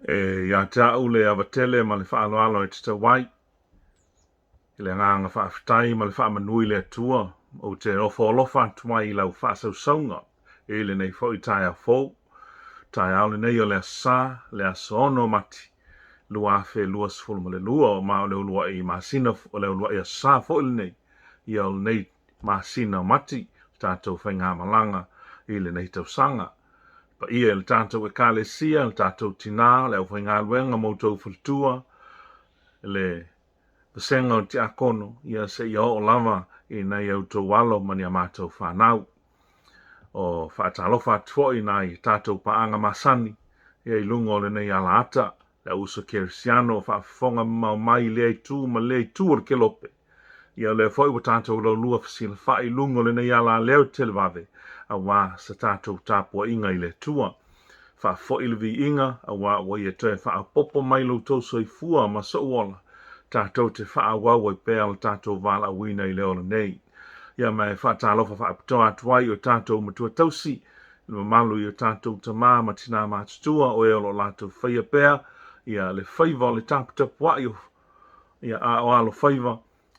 E ia te au le ava tele ma le faaaloalo e tatau ai, i le agaga faafetai ma le faamanu i le Atua, ou te ofo alofa atu ai i lau faasausauga i lenei foi taeao fou, taeao lenei o le Aso Sa, le aso 6 o Mati 2022, ma o le uluai masina, o le uluai Aso Sa foi lenei, ia o lenei masina o Mati, le tatou faigamalaga i lenei tausaga. Paia i le tatou Ekalesia, le tatou tinā, le aufaigaluega ma outou faletua, le vasega o tiakono, ia seia oo lava i nai a outou alo ma ni a matou fanau. O faatalofa atu foi i nai tatou paaga masani ia i luga o lenei alaata, le au uso kerisiano o faafofoga mamao mai i lea itu ma lea itu o le kelope. Ia o lea foi ua tatou laulua fesilafai i luga o lenei alaleo televave, auā sa tatou tapuaiga i le Atua. Faafoi le viiga, auā ua Ia toe faaopoopo mai lo outou soifua ma so'u ola, tatou te faaauau ai pea le tatou valaauina i le ola nei. Ia ma e faatalofa faapitoa atu ai i o tatou matua tausi, le mamalu i o tatou tamā ma tinā matutua o e o lo o latou faia pea ia le faiva o le taputapua'i o ia a o alofaiva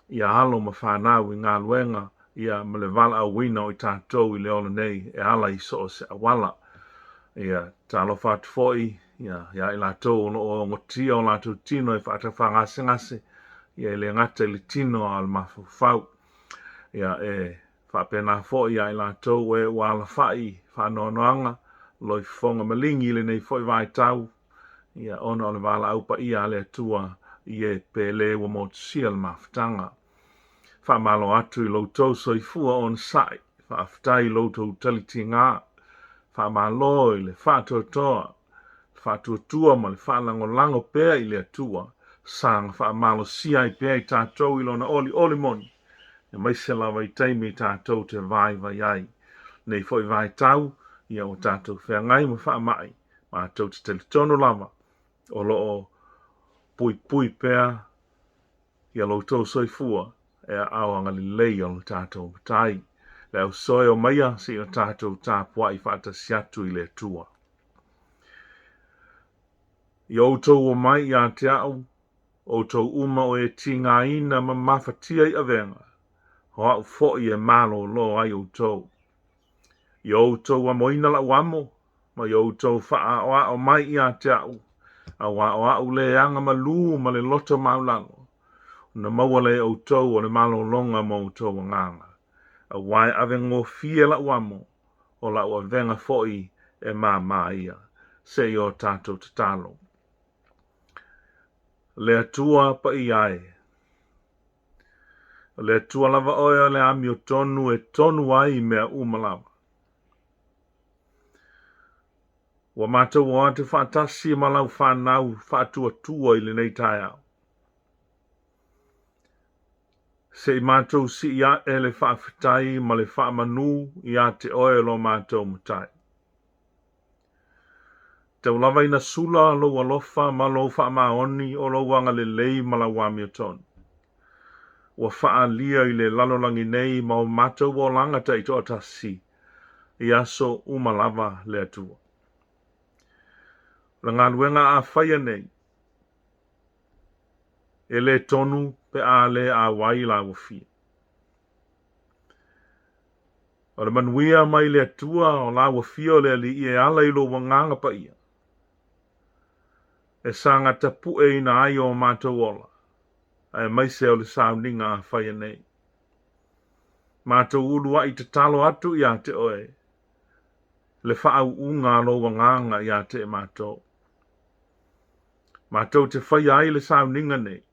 ia alo ma fanau i galuega ia ma le valaauina o i tatou i le ola nei e ala i so o se auala. Ia talofa atu foi ia iā i latou o lo o ogotia o latou tino e faatafagasegase ia e le gata i le tino a o le mafaufau. Ia e faapena foi iā i latou e ua alafa'i faanoanoaga loifofoga maligi i lenei foi vaitau ia ona o le valaau paia a le Atua i e pele ua motusia le mafutaga. Faamalo atu i lo outou soifua onosai, faafetai i lo outou talitigā, faamalo i le faatoatoa, le faatuatua ma le faalagolago pea i le Atua, saga faamalosia ai pea i tatou i Lona olioli moni, aemaise lava i taimi tatou te vaivai ai. Nei foi vaitau, ia ua tatou feagai ma faamai, matou te talitonu lava o lo o puipui pea ia lo outou soifua e aao agalelei o le tatou Matai. Le au soe o maia seia tatou tapuai faatasi atu i le Atua. Ia outou omai ia te au, outou uma o e tigaina ma mafatia i avega, o au foi e malōlō ai outou. Ia outou amoina lau amo, ma ia outou faaʻaoaʻo mai ia te au, auā o aʻu le agamalū ma le loto maulalo, ona maua lea e outou o le malologa mo outou agaga. Auā e avegofie laʻu amo, o laʻu avega foi e māmā ia. Seia o tatou tatalo. Le Atua paia e! O le Atua lava oe o le amiotonu e tonu ai mea uma lava. Ua matou o atu faatasi ma lau fanau faatuatua i lenei taeao. Se i matou sii aʻe le faafetai ma le faamanu iā te oe lo matou Matai. Tau lava ina sula lou alofa ma lou faamaoni o lou agalelei ma lau amiotonu. Ua faaalia i le lalolagi nei ma o matou olaga taitoatasi i aso uma lava le Atua. O le galuega a faia nei, e le tonu pe a le auai lau afio. O le manuia mai le Atua o lau afio le Alii e ala i lou agaga paia, e saga tapueina ai o matou ola, aemaise o le sauniga a faia nei. Matou uluai tatalo atu iā te oe, le faauuga a lou agaga iā te matou. Matou te faia ai le sauniga nei,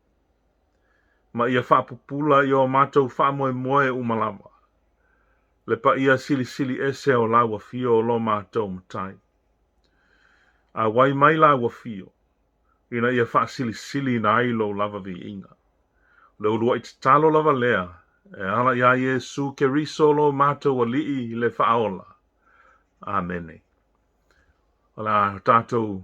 ma ia faapupula i o matou faamoemoe uma lava, le paia silisili ese o lau afio o lo matou Matai. Auai mai lau afio, ina ia faasilisiliina ai lou lava viiga. O le uluai tatalo lava lea e ala iā Iesu Keriso lo matou Alii le Faaola. Amene. O le a tatou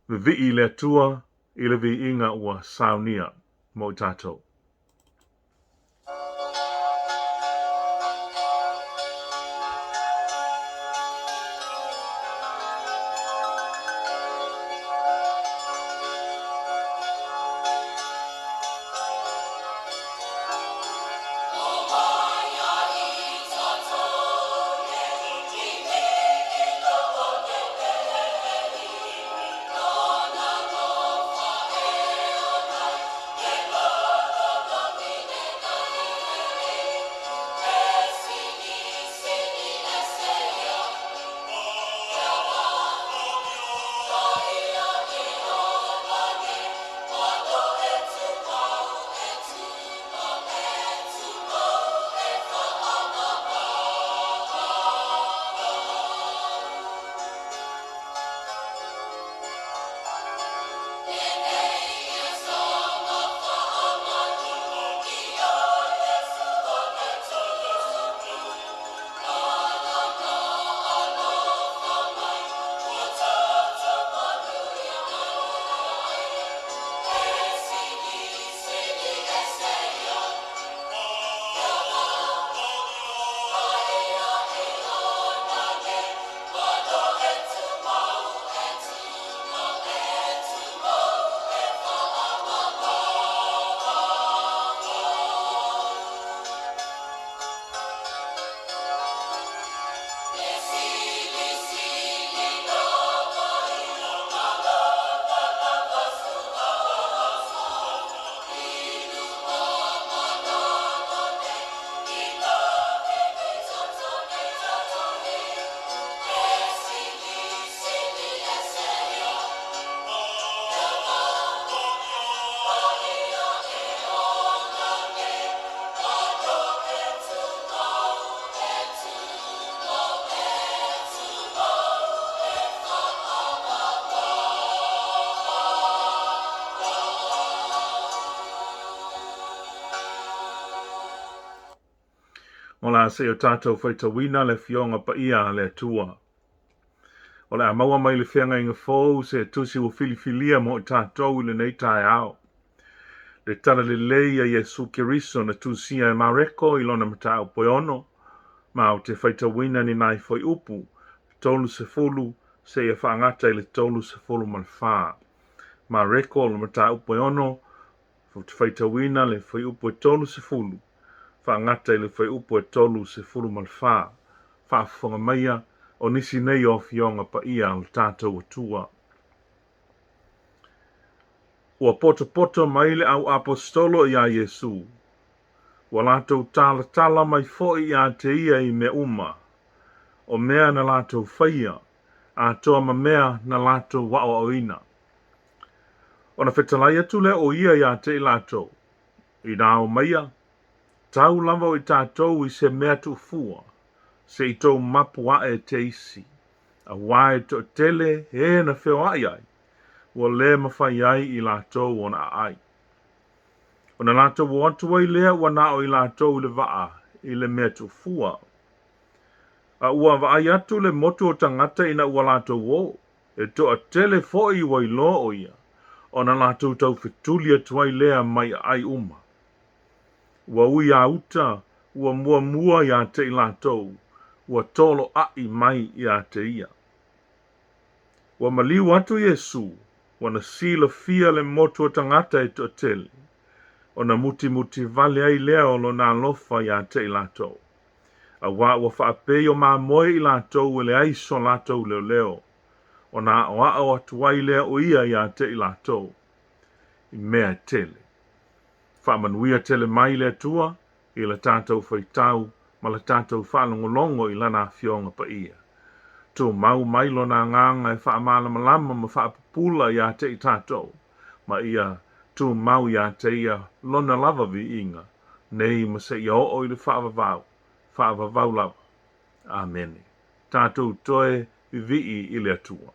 vivii i le Atua i le viiga ua saunia mo i tatou. O le a se i o tatou faitauina le Afioga Paia a le Atua. O le a maua mai le Feagaiga Fou se tusi ua filifilia mo i tatou i lenei taeao. Le Tala Lelei a Iesu Keriso na tusia e Mareko i lona mataupu e ono, ma ou te faitauina ni nai fuaiupu 30 seia faagata i le 34. Mareko o le mataupu e ono, ou te faitauina le fuaiupu e 30, faagata i le fuaiupu e 34. Faafofoga maia, o nisi nei o Afioga Paia a lo tatou Atua. Ua potopoto mai le au aposetolo iā Iesu. Ua latou talatala mai foi iā te ia i mea uma, o mea na latou faia, atoa ma mea na latou aoaoina. Ona fetalai atu lea o ia iā te i latou, Inā omaia, tau lava o i tatou i se mea tuufua, se i tou mapu aʻe te isi, auā e toatele e na feoaʻi ai, ua lē mafai ai i latou ona aai. Ona latou o atu ai lea ua na o i latou i le vaa i le mea tuufua. A ua vaai atu le motu o tagata ina ua latou o, e toatele foi ua iloa o ia, ona latou taufetuli atu ai lea mai aai uma. Ua ui a uta, ua muamua iā te i latou, ua toloaʻi mai iā te ia. Ua maliu atu Iesu, ua na silafia le motu o tagata e toatele, ona mutimuti vale ai lea o lona alofa iā te i latou. Auā ua faapei o mamoe i latou e leai so latou leoleo, ona aʻoaʻo atu ai lea o ia iā te i latou i mea e tele. Faamanuia tele mai le Atua i la tatou faitau ma la tatou faalogologo i Lana Afioga Paia. Tumau mai Lona Agaga e faamalamalama ma faapupula iā te i tatou, ma ia tumau iā te ia Lona lava viiga, nei ma seia oo i le faavavau, faavavau lava. Amene. Tatou toe vivii i le Atua.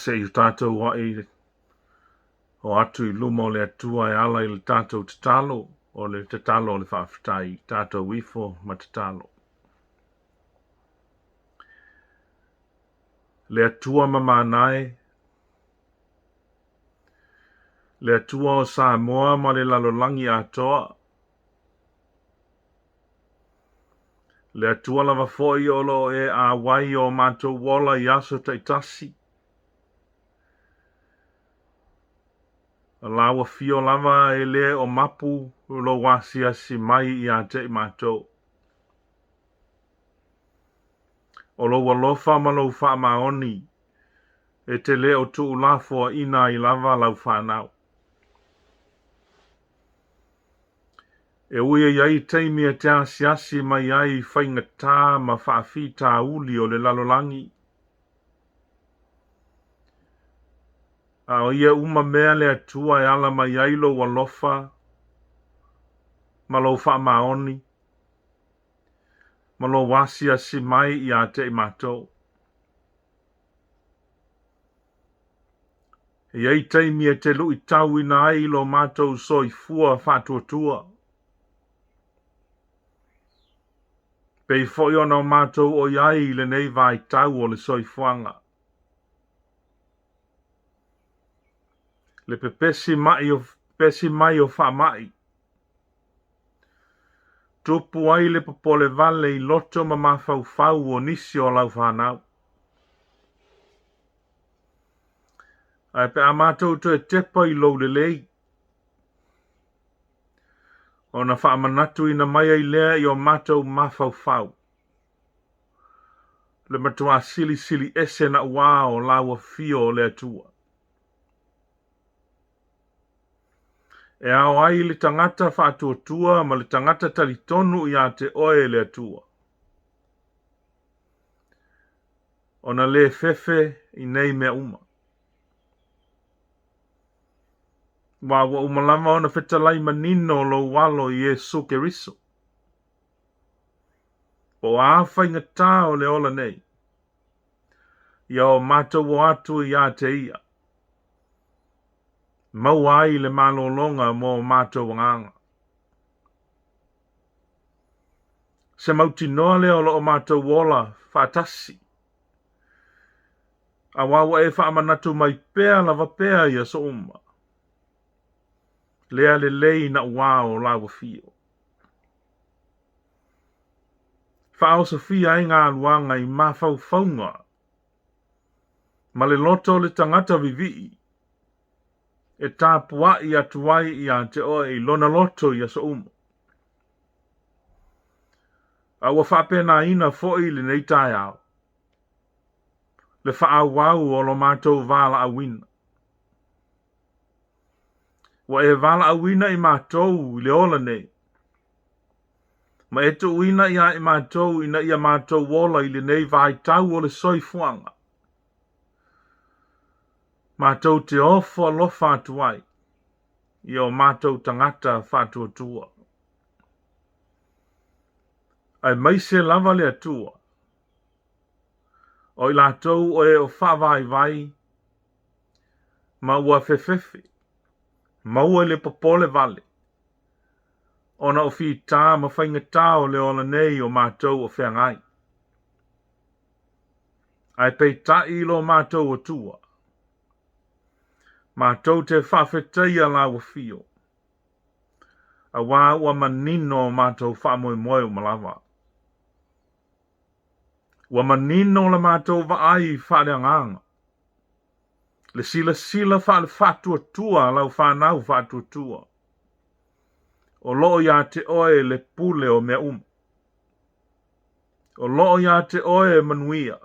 se i o tatou a'i o atu i luma o le Atua e ala i le tatou tatalo, o le tatalo o le faafetai, tatou ifo ma tatalo. Le Atua mamana e, le Atua o Samoa ma le lalolagi atoa, Le Atua lava foi o lo o e auai i o matou ola i aso taitasi. O lau afio lava e le o mapu lou asiasi mai ia te i matou. O lou alofa ma lou faamaoni e te le o tuulafoaina ai lava lau fanau. E ui e i ai taimi e te asiasi mai ai i faigata ma faafitauli o le lalolagi, a o ia uma mea le Atua e ala mai ai lou alofa ma lou faamaoni ma lou asiasi mai ia te i matou. E i ai taimi e te luitauina ai lo matou soifua faatuatua. Pei foi ona o matou oi ai i lenei vaitau o le soifuaga. Le pepesi mai o, pepesi mai o faamai. Tupu ai le popole vale i loto ma mafaufau o nisi o lau fanau. Ae pe a matou toe tepa i lou lelei, ona faamanatuina mai ai lea i o matou mafaufau, le matuā silisili ese naʻauao o lau afio o le Atua. E ao ai le tagata faatuatua ma le tagata talitonu iā te oe le Atua. Ona lē fefe i nei mea uma. Aua ua uma lava ona fetalai manino lou Alo Iesu Keriso. Po o a faigata o le ola nei, ia o matou o atu iā te ia, maua ai le malologa mo o matou agaga. Se mautinoa lea o lo o matou ola faatasi, aua ua e faamanatu mai pea lava pea i aso uma, lea lelei naʻauao o lau afio. Faaosofia ai galuaga i mafaufauga ma le loto o le tagata vivii e tapuai atu ai iā te oe i lona loto i aso uma. A ua faapenaina foi lenei taeao le faaauau o lo matou valaauina. Ua e valaauina i matou i le ola nei, ma e tuuina iā i matou ina ia matou ola i lenei vaitau o le soifuaga. Matou te ofo alofa atu ai i o matou tagata faatuatua. Aemaise lava le Atua, o i latou o e o faavaivai ma ua fefefe, maua i le popole vale, ona o fitā ma faigata o le ola nei o matou o feagai. Ae peitai i lo matou Atua, matou te faafetaia lau afio, Aua ua manino o matou faamoemoe uma lava. Ua manino la matou vaai faaleagaga, le silasila faalefaatuatua a lau fanau faatuatua. O lo o iā te oe le pule o mea uma. O lo o iā te oe manuia.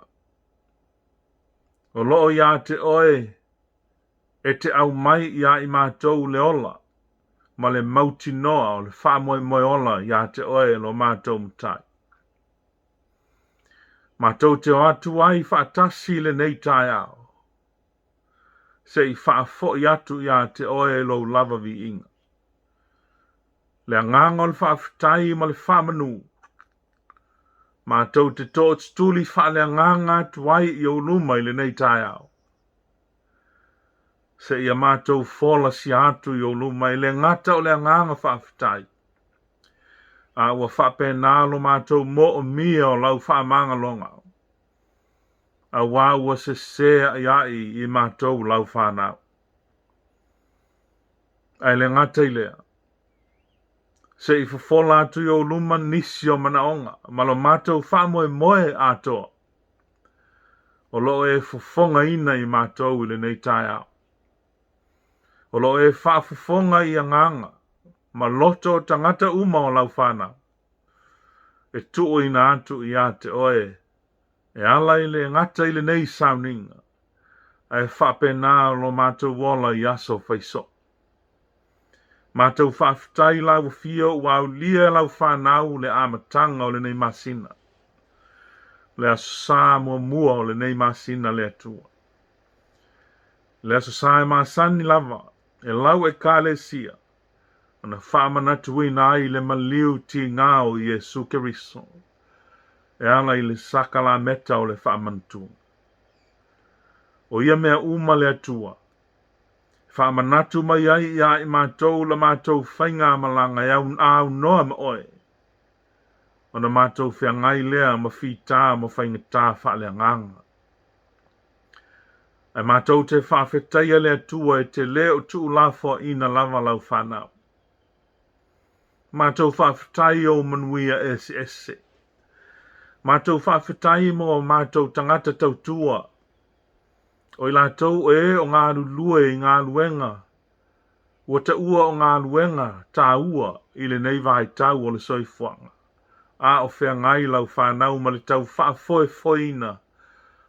O lo o iā te oe e te aumai iā i matou le ola ma le mautinoa o le faamoemoe ola iā te oe lo matou Matai. Matou te o atu ai faatasi i lenei taeao, se i faafoi atu iā te oe lou lava viiga. Le agaga o le faafetai ma le faamanu, matou te tootutuli faaleagaga atu ai i ou luma i lenei taeao. Seia matou folasia atu i ou luma e le gata o le agaga faafetai, a ua faapena lo matou moomia o lau faamagaloga, auā ua sese a'ia'i i matou lau fanau. Ae le gata i lea, se i fofola atu i ou luma nisi o manaoga ma lo matou faamoemoe atoa o lo o e fofogaina i matou i lenei taeao. O lo o e faafofoga i agaga ma loto o tagata uma o lau fanau e tuuina atu ia te oe e ala i le gata i lenei sauniga, ae faapena lo matou ola i aso faisoo. Matou faafetai i lau afio ua aulia e lau fanau le amataga o lenei masina, le Aso Sa muamua o lenei masina le Atua. Le Aso Sa e masani lava e lau Ekalesia ona faamanatuina ai le maliu tiga o Iesu Keriso e ala i le sakalameta o le faamanatuga. O ia mea uma le Atua e faamanatu mai ai iā i matou la matou faigamalaga e aunoa ma oe, ona matou feagai lea ma fitā ma faigatā faaleagaga. Ae matou te faafetaia le Atua e te le o tuulafoaina lava lau fanau. Matou faafetai i ou manuia eseese. Matou faafetai mo matou tagata tautua O i latou o e o galulue i galuega, ua taua o galuega taua i lenei vaitau o le soifuaga, a o feagai lau fanau ma le tau faafoefoeina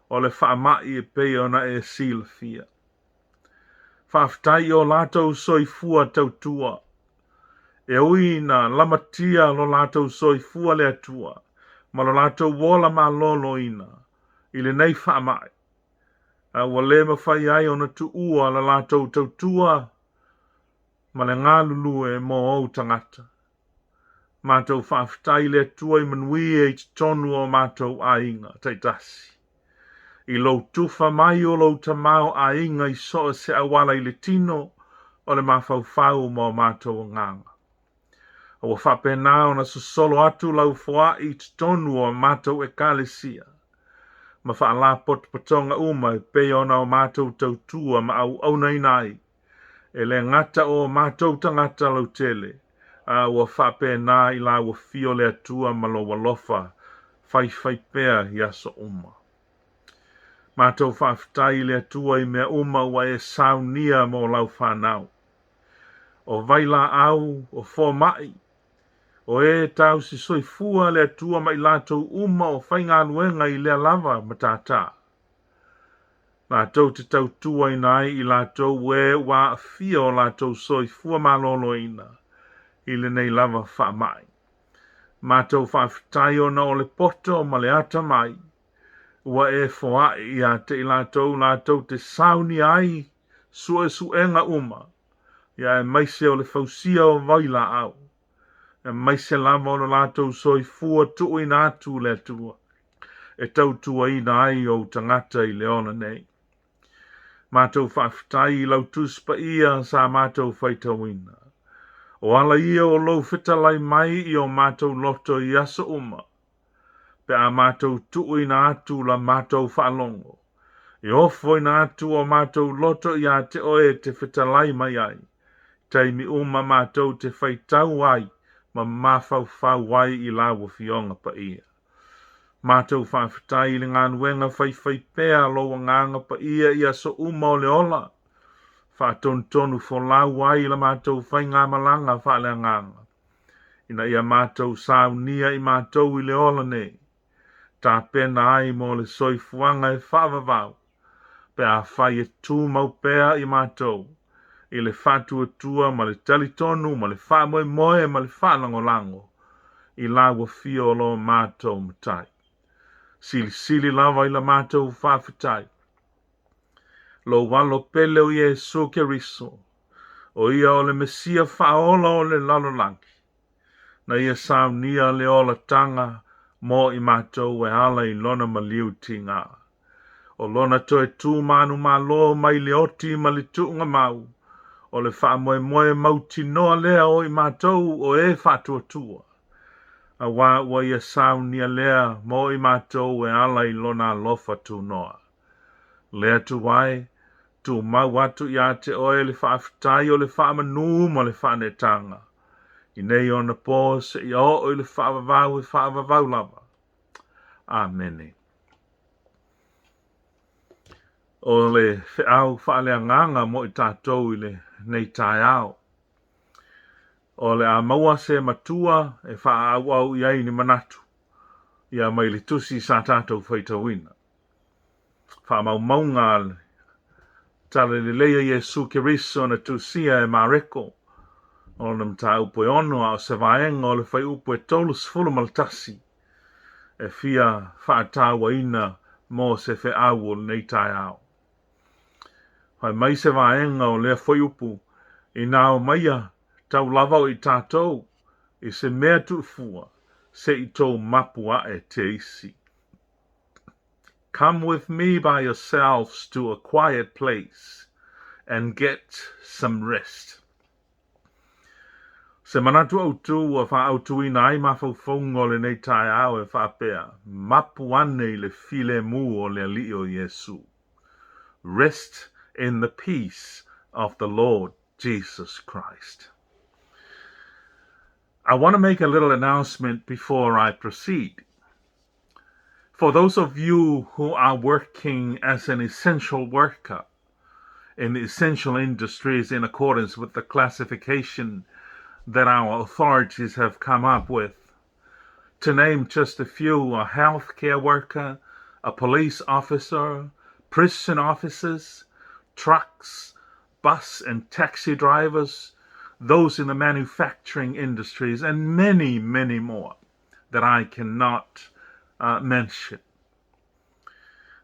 o le faamai e pei ona e silafia. Faafetai i o latou soifua tautua. E ui ina lamatia lo latou soifua le Atua ma lo latou ola maloloina i lenei faamai, a ua le mafai ai ona tuua la latou tautua ma le galulue mo ou tagata. Matou faafetai i le Atua i manuia i totonu o matou aiga taitasi. I lou tufa mai o lou tamaoaiga i so o se auala i le tino o le mafaufau ma o matou agaga. A ua faapena ona sosolo atu lau foai i totonu o a matou Ekalesia ma faalapotopotoga uma e pei ona o matou tautua ma auaunaina ai, e le gata o o matou tagata lautele, a ua faapena i lau afio le Atua ma lou alofa faifaipea i aso uma. Matou faafetai i le Atua i mea uma ua e saunia mo lau fanau. O vailaau, o fomai, o e tausi soifua le Atua ma i latou uma o faigaluega i lea lava matata. Latou te tautuaina ai i latou e ua aafia o latou soifua maloloina i lenei lava faamai. Matou faafetai ona o le poto ma le atamai ua e foai ia te i latou latou te saunia ai suesuega uma, ia aemaise o le fausia o vailaau, aemaise lava o lo latou soifua tuuina atu le Atua e tautuaina ai ou tagata i le ola nei. Matou faafetai i lau Tusi Paia sa matou faitauina. O ala ia o lou fetalai mai i o matou loto i aso uma, pe a matou tuuina atu la matou faalogo, e ofoina atu o matou loto iā te oe e te fetalai mai ai, taimi uma matou te faitau ai ma mafaufau ai i lau Afioga Paia. Matou faafetai i le galuega faifaipea a lou Agaga Paia i aso uma o le ola, faatonutonu folau ai la matou faigamalaga faaleagaga, ina ia matou saunia i matou i le ola nei, tapena ai mo le soifuaga e faavavau, pe afai e tumau pea i matou i le faatuatua ma le talitonu ma le faamoemoe ma le faalagolago i lau afio o lo matou Matai. Silisili lava i la matou faafetai, lou Alo pele o Iesu Keriso, o ia o le Mesia faaola o le lalolagi, na ia saunia le olataga mo i matou e ala i lona maliu tiga. O lona toe tu manumalo mai le oti ma le tuuga mau, o le faamoemoe mautinoa lea o i matou o e faatuatua, auā ua ia saunia lea mo i matou e ala i lona alofa tunoa. Le Atua e, tumau atu iā te oe le faafetai o le faamanū ma le faaneetaga, i nei onapo seia oo i le faavavau e faavavau lava. Amene. O le feau faaleagaga mo i tatou i lenei taeao. O le a maua se matua e faaauau i ai ni manatu ia mai le tusi sa tatou faitauina. Faamaumauga a le Tala Lelei a Iesu Keriso na tusia e Mareko, o lona mataupu e 6 a o se vaega o le fuaiupu e 31 e fia faatauaina mo se feau o lenei taeao. Fai mai se vaega o lea fuaiupu, Inā omaia tau lava o i tatou i se mea tuufua se i tou mapu ae te isi. Come with me by yourselves to a quiet place and get some rest. Se manatu autū ua faaautuina ai mafaufauga o lenei taeao e faapea, Mapu ane i le filemu o le Alii o Iesu. Rest in the peace of the Lord Jesus Christ. I want to make a little announcement before I proceed. For those of you who are working as an essential worker in the essential industries in accordance with the classification that our authorities have come up with, to name just a few, a healthcare worker, a police officer, prison officers, trucks, bus and taxi drivers, those in the manufacturing industries, and many, many more that I cannot mention.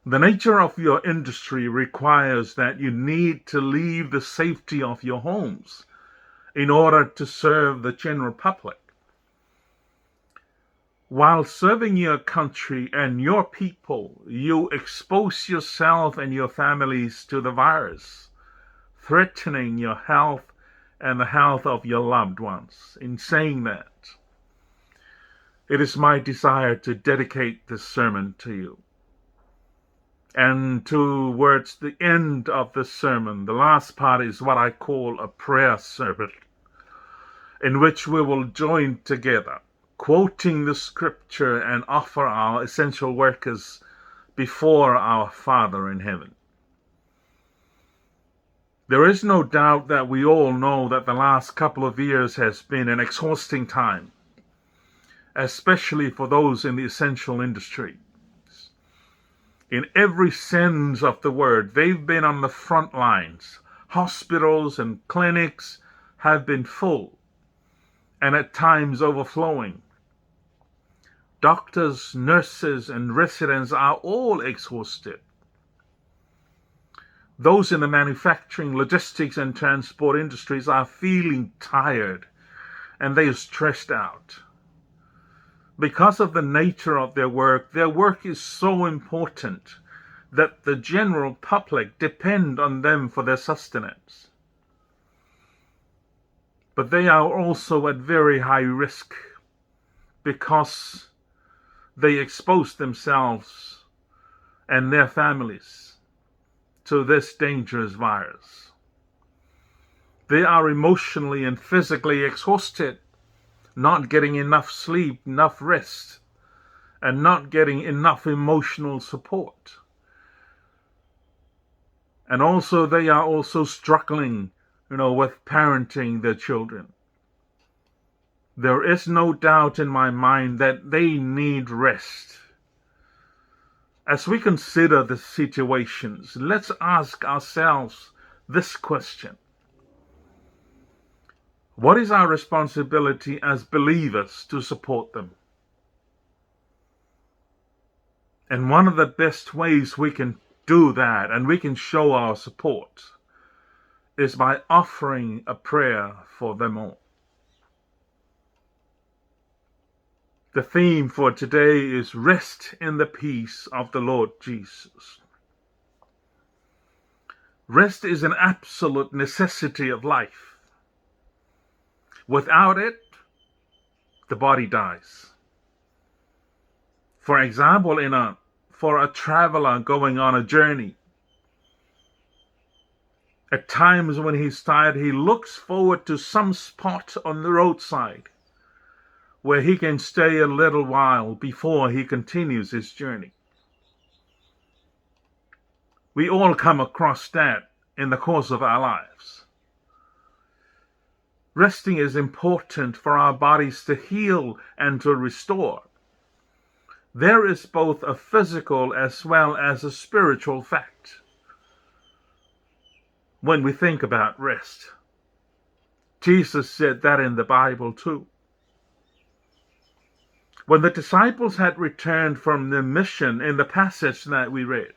The nature of your industry requires that you need to leave the safety of your homes in order to serve the general public. While serving your country and your people, you expose yourself and your families to the virus, threatening your health and the health of your loved ones. In saying that, it is my desire to dedicate this sermon to you. And towards the end of the sermon, the last part is what I call a prayer sermon, in which we will join together, quoting the scripture and offer our essential workers before our Father in heaven. There is no doubt that we all know that the last couple of years has been an exhausting time, especially for those in the essential industry. In every sense of the word, they've been on the front lines. Hospitals and clinics have been full and at times overflowing. Doctors, nurses, and residents are all exhausted. Those in the manufacturing, logistics, and transport industries are feeling tired and they are stressed out. Because of the nature of their work, their work is so important that the general public depend on them for their sustenance. But they are also at very high risk because they expose themselves and their families to this dangerous virus. They are emotionally and physically exhausted, not getting enough sleep, enough rest, and not getting enough emotional support. And also they are also struggling, you know, with parenting their children. There is no doubt in my mind that they need rest. As we consider the situations, let's ask ourselves this question. What is our responsibility as believers to support them? And one of the best ways we can do that and we can show our support is by offering a prayer for them all. The theme for today is rest in the peace of the Lord Jesus. Rest is an absolute necessity of life. Without it, the body dies. For example, in a for a traveler going on a journey, at times when he's tired, he looks forward to some spot on the roadside where he can stay a little while before he continues his journey. We all come across that in the course of our lives. Resting is important for our bodies to heal and to restore. There is both a physical as well as a spiritual fact when we think about rest. Jesus said that in the Bible too. When the disciples had returned from their mission in the passage that we read,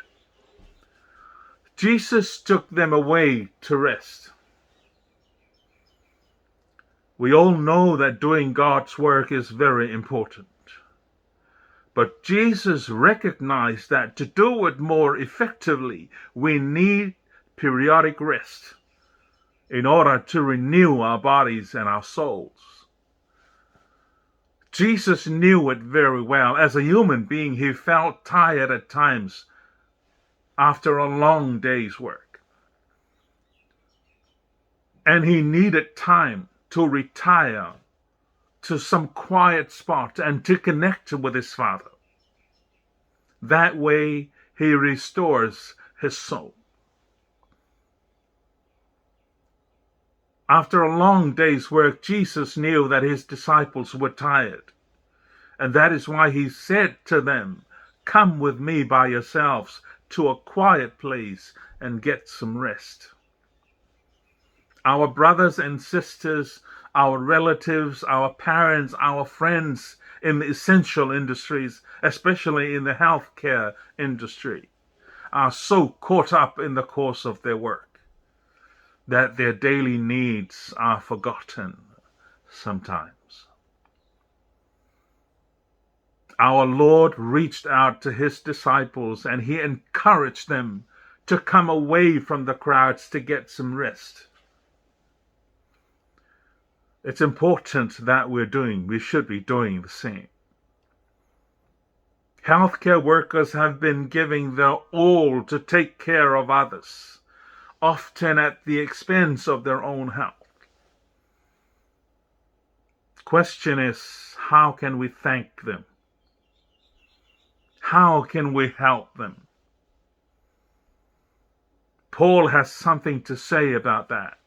Jesus took them away to rest. We all know that doing God's work is very important. But Jesus recognized that to do it more effectively, we need periodic rest in order to renew our bodies and our souls. Jesus knew it very well. As a human being, he felt tired at times after a long day's work. And he needed time to retire to some quiet spot and to connect with his Father. That way, he restores his soul. After a long day's work, Jesus knew that his disciples were tired. And that is why he said to them, Come with me by yourselves to a quiet place and get some rest. Our brothers and sisters, our relatives, our parents, our friends in the essential industries, especially in the healthcare industry, are so caught up in the course of their work that their daily needs are forgotten sometimes. Our Lord reached out to his disciples and he encouraged them to come away from the crowds to get some rest. It's important that we should be doing the same. Healthcare workers have been giving their all to take care of others, often at the expense of their own health. Question is, how can we thank them? How can we help them? Paul has something to say about that.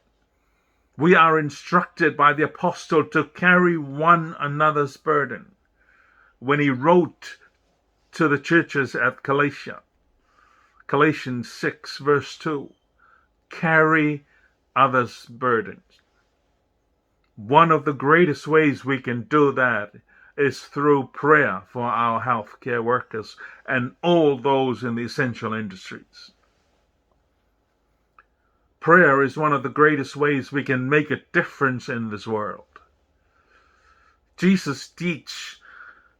We are instructed by the apostle to carry one another's burden when he wrote to the churches at Galatia. Galatians 6 verse 2. Carry others' burdens. One of the greatest ways we can do that is through prayer for our healthcare workers and all those in the essential industries. Prayer is one of the greatest ways we can make a difference in this world. Jesus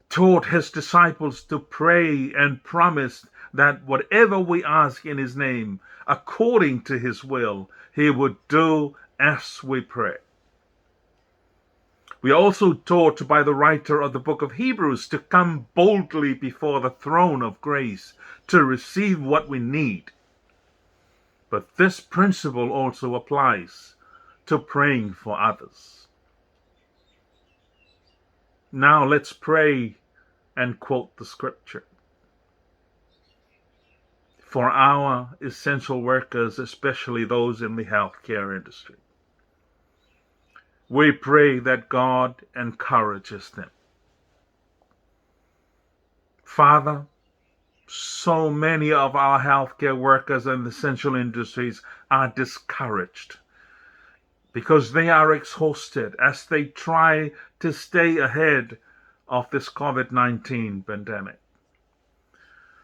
taught his disciples to pray and promised that whatever we ask in his name, according to his will, he would do as we pray. We are also taught by the writer of the book of Hebrews to come boldly before the throne of grace to receive what we need. But this principle also applies to praying for others. Now let's pray and quote the scripture. For our essential workers, especially those in the healthcare industry, we pray that God encourages them. Father, so many of our healthcare workers and essential industries are discouraged because they are exhausted as they try to stay ahead of this COVID-19 pandemic.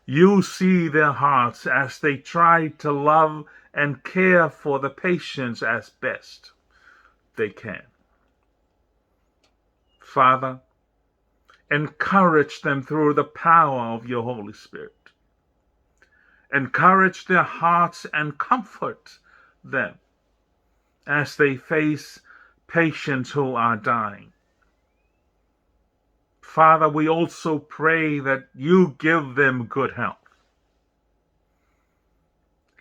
You see their hearts as they try to love and care for the patients as best they can. Father, encourage them through the power of your Holy Spirit. Encourage their hearts and comfort them as they face patients who are dying. Father, we also pray that you give them good health.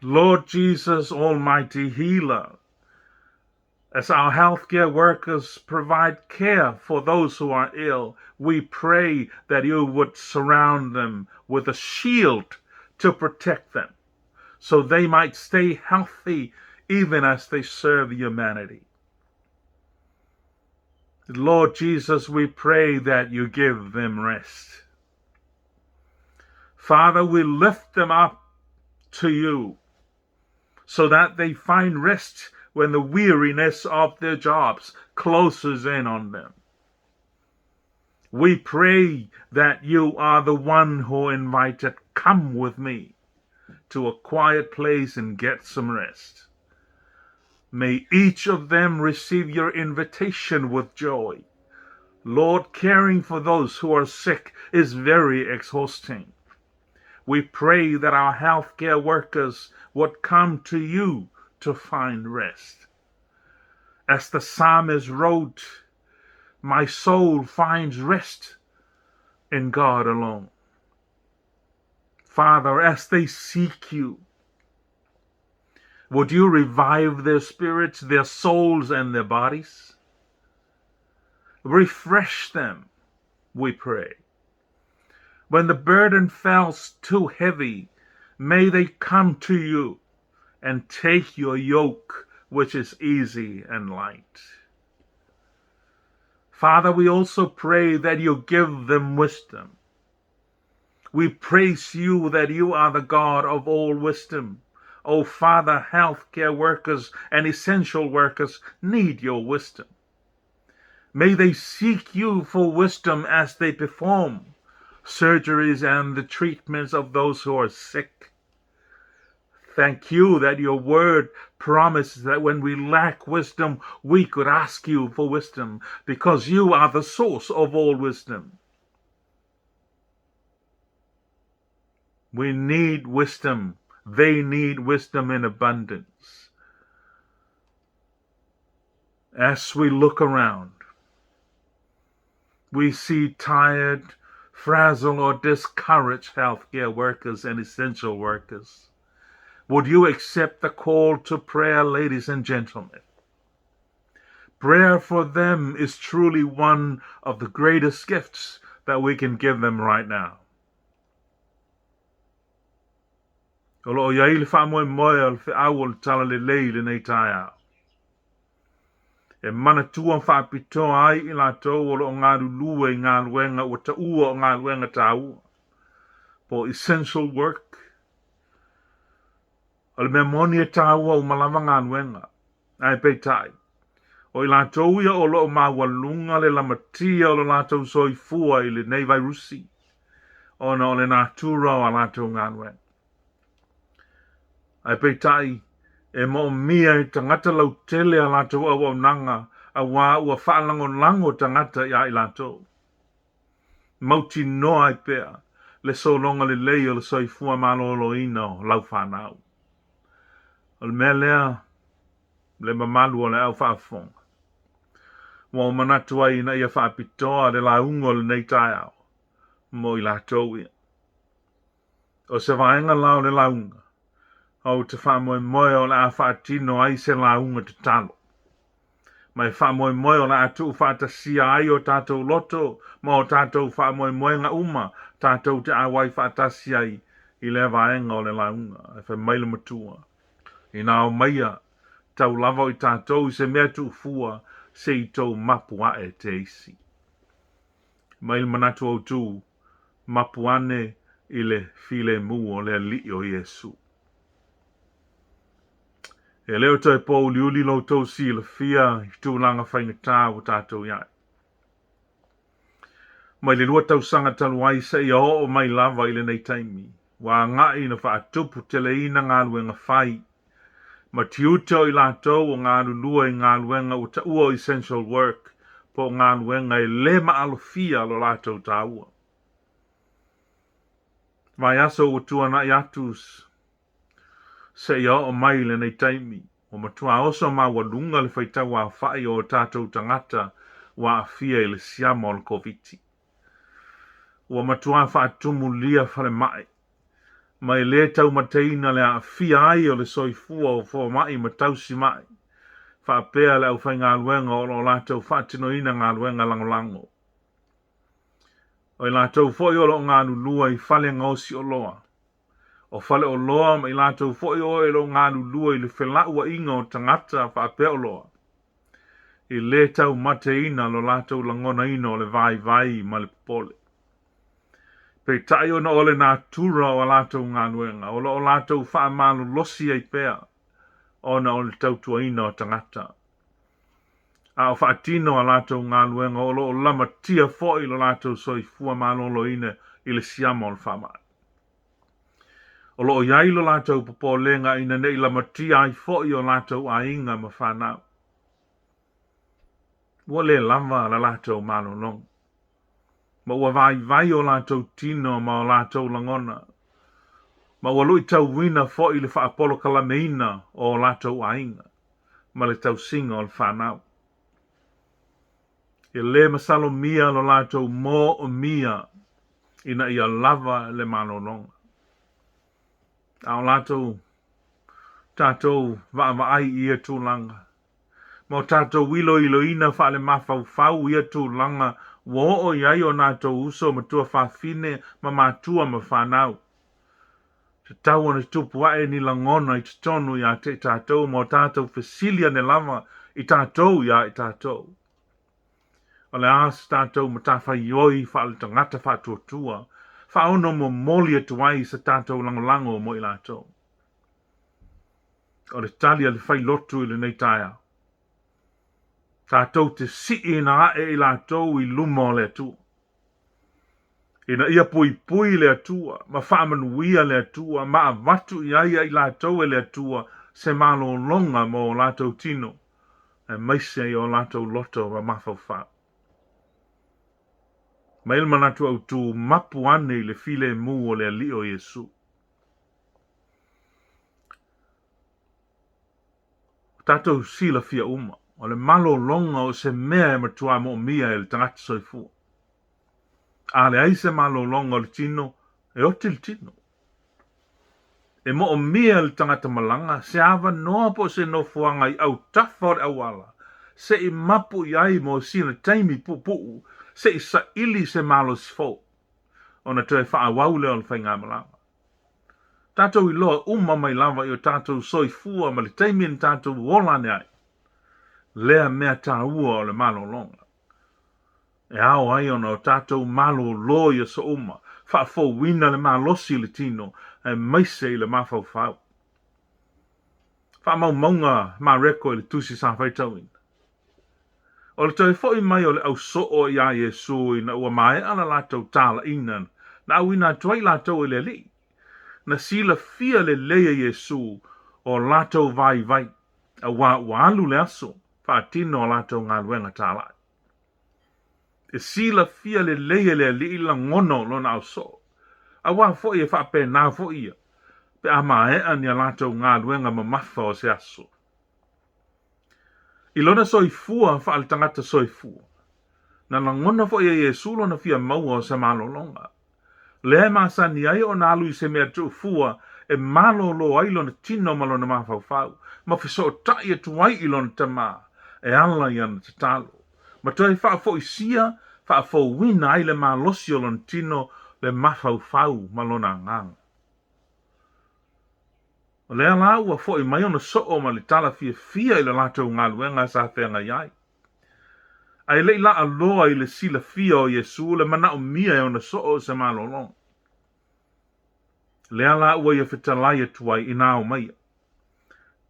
Lord Jesus, Almighty Healer, as our healthcare workers provide care for those who are ill, we pray that you would surround them with a shield to protect them so they might stay healthy even as they serve humanity. Lord Jesus, we pray that you give them rest. Father, we lift them up to you so that they find rest when the weariness of their jobs closes in on them. We pray that you are the one who invited, Come with me to a quiet place and get some rest. May each of them receive your invitation with joy. Lord, caring for those who are sick is very exhausting. We pray that our healthcare workers would come to you to find rest. As the psalmist wrote, My soul finds rest in God alone. Father, as they seek you, would you revive their spirits, their souls, and their bodies? Refresh them, we pray. When the burden falls too heavy, may they come to you and take your yoke, which is easy and light. Father, we also pray that you give them wisdom. We praise you that you are the God of all wisdom. O Father, healthcare workers and essential workers need your wisdom. May they seek you for wisdom as they perform surgeries and the treatments of those who are sick. Thank you that your word promises that when we lack wisdom, we could ask you for wisdom because you are the source of all wisdom. We need wisdom. They need wisdom in abundance. As we look around, we see tired, frazzled, or discouraged healthcare workers and essential workers. Would you accept the call to prayer, ladies and gentlemen? Prayer for them is truly one of the greatest gifts that we can give them right now. O lo o i ai le faamoemoe o le feau o le Talalelei i lenei taeao. E manatua faapitoa ai i latou o lo o galulue i galuega ua taua o galuega taua, po o essential work. O le mea moni e taua uma lava galuega, ae peitai, o i latou ia o lo o maualuga le lamatia o lo latou soifua i lenei vairusi, ona o le natura o a latou galuega. Ae peitai, e moomia i tagata lautele a latou auaunaga auā ua faalagolago tagata iā i latou. Mautinoa ai pea le sologa lelei o le soifua maloloina o lau fanau. O le mea lea le mamalu o le au faafofoga. Ua ou manatu ai ina ia faapitoa le lauga o lenei taeao mo i latou ia. O se vaega la o le lauga, ou te faamoemoe o le a faatino ai se lauga tatalo. Ma e faamoemoe o le a tuufaatasia ai o tatou loto ma o tatou faamoemoega uma tatou te auai faatasi ai i lea vaega o le lauga. E fai mai le matua, Inā omaia, tau lava o i tatou i se mea tuufua se i tou mapu ae te isi. Mai le manatu autū, mapu ane i le filemu o le Alii o Iesu. E le o toe pōuliuli lo outou silafia i tulaga faigata ua tatou i ai. Mai le 2 tausaga talu ai seia oo mai lava i lenei taimi, ua agai ina faatuputeleina galuega fai ma tiute o i latou o galulue i galuega ua taua o essential work po o galuega e le maalofia lo latou taua. Vaiaso ua tuanai atu. Seia oo mai i lenei taimi, ua matua oso maualuga le faitau aofai o o tatou tagata ua aafia i le siama o le Koviti. Ua matua faatumulia falemai, ma e le taumateina le aafia ai o le soifua o fomai ma tausimai, faapea le aufaigaluega o lo o latou faatinoina galuega lagolago. O i latou foi o lo o galulue i fale gaosi oloa, o faleoloa ma i latou foi o lo o galulue i le felauaiga o tagata faapea oloa, e le taumateina lo latou lagonaina o le vaivai ma le popole. Peitai ona o le natura o a latou galuega, o lo o latou faamalolosi ai pea ona o le tautuaina o tagata. A o faatino a latou galuega o lo o lamatia foi lo latou soifua maloloina i le siama o le faamai. O lo o i ai lo latou popolega ina ne i lamatia ai foi o latou aiga ma fanau. Ua le lava la latou malologa, ma ua vaivai o latou tino ma o latou lagona, ma ua luitauina foi le faapolokalameina o o latou aiga ma le tausiga o le fanau. E le masalomia lo latou moomia ina ia lava le malologa. A o latou tatou vaavaai i ia tulaga, ma o tatou iloiloina faalemafaufau ia tulaga ua oo i ai o natou uso ma tuafafine ma matua ma fanau. Tatau ona tupu ae ni lagona i totonu ia te i tatou ma o tatou fesili ane lava i tatou iā i tatou. O le a se tatou matafaioi faaletagata faatuatua, faaono momoli atu ai se tatou lagolago mo i latou? O le tali a le failotu i lenei taeao, tatou te siiina ae i latou i luma o le Atua, ina ia puipui le Atua ma faamanuia le Atua ma avatu i ai ia i latou e le Atua se malologa mo o latou tino, aemaise i o latou loto ma mafaufau. Mai le manatu autu, mapu ane i le filemu o le Alii o Iesu. Ua tatou silafia uma, o le malologa o se mea e matua moomia e le tagata soifua. A leai se malologa o le tino, e oti le tino. E moomia e le tagata malaga se avanoa po o se nofoaga i autafa o le auala se i mapu i ai mo sina taimi puupuu se i saili se malosi fou ona toe faaauau lea o le faigamalaga. Tatou iloa uma mai lava i o tatou soifua ma le taimi na tatou ola ane ai lea mea taua o le malologa. E ao ai ona o tatou malolo i aso uma, faafouina le malosi i le tino, aemaise i le mafaufau. Faamaumauga Mareko i le tusi sa faitauina. O le toe foi mai o le au soo iā Iesu ina ua maea la latou talaiina na auina atu ai latou e le Alii, na silafia lelei e Iesu o latou vaivai, auā ua alu le aso faatino a latou galuega talai. E silafia lelei e le Alii lagona o lona ausoo, auā foi e faapena foi ia pe a maea ni a latou galuega mamafa o se aso. I lona soifua faaletagata soifua, na lagona foi e Iesu lona fia maua o se malologa. Lea e masani ai ona alu i se mea tuufua e malolo ai lona tino ma lona mafaufau, ma fesootai atu ai i lona Tama e ala i ana tatalo, ma toe faafoisia, faafouina ai le malosi o lona tino, le mafaufau ma lona agaga. O lea la ua foi mai ona soo ma le tala fiafia i le latou galuega sa feagai ai. Ae le i laaloa i le silafia o Iesu le manaomia e ona soo o se malologa. Lea la ua ia fetalai atu ai inā omaia.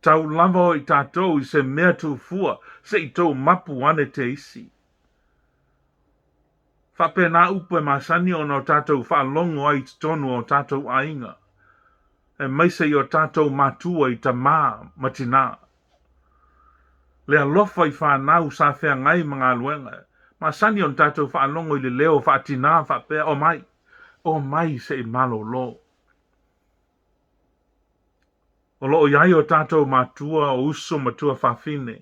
Tau lava o i tatou i se mea tuufua se i tou mapu ane te isi. Faapena upu e masani ona o tatou faalogo ai i totonu o tatou aiga, aemaise i o tatou matua i tamā ma tinā. Le alofa i fanau sa feagai ma galuega, masani ona tatou faalogo i le leo faatinā faapea, Omai, omai se i malolo. O lo o i ai o tatou matua, o uso ma tuafafine,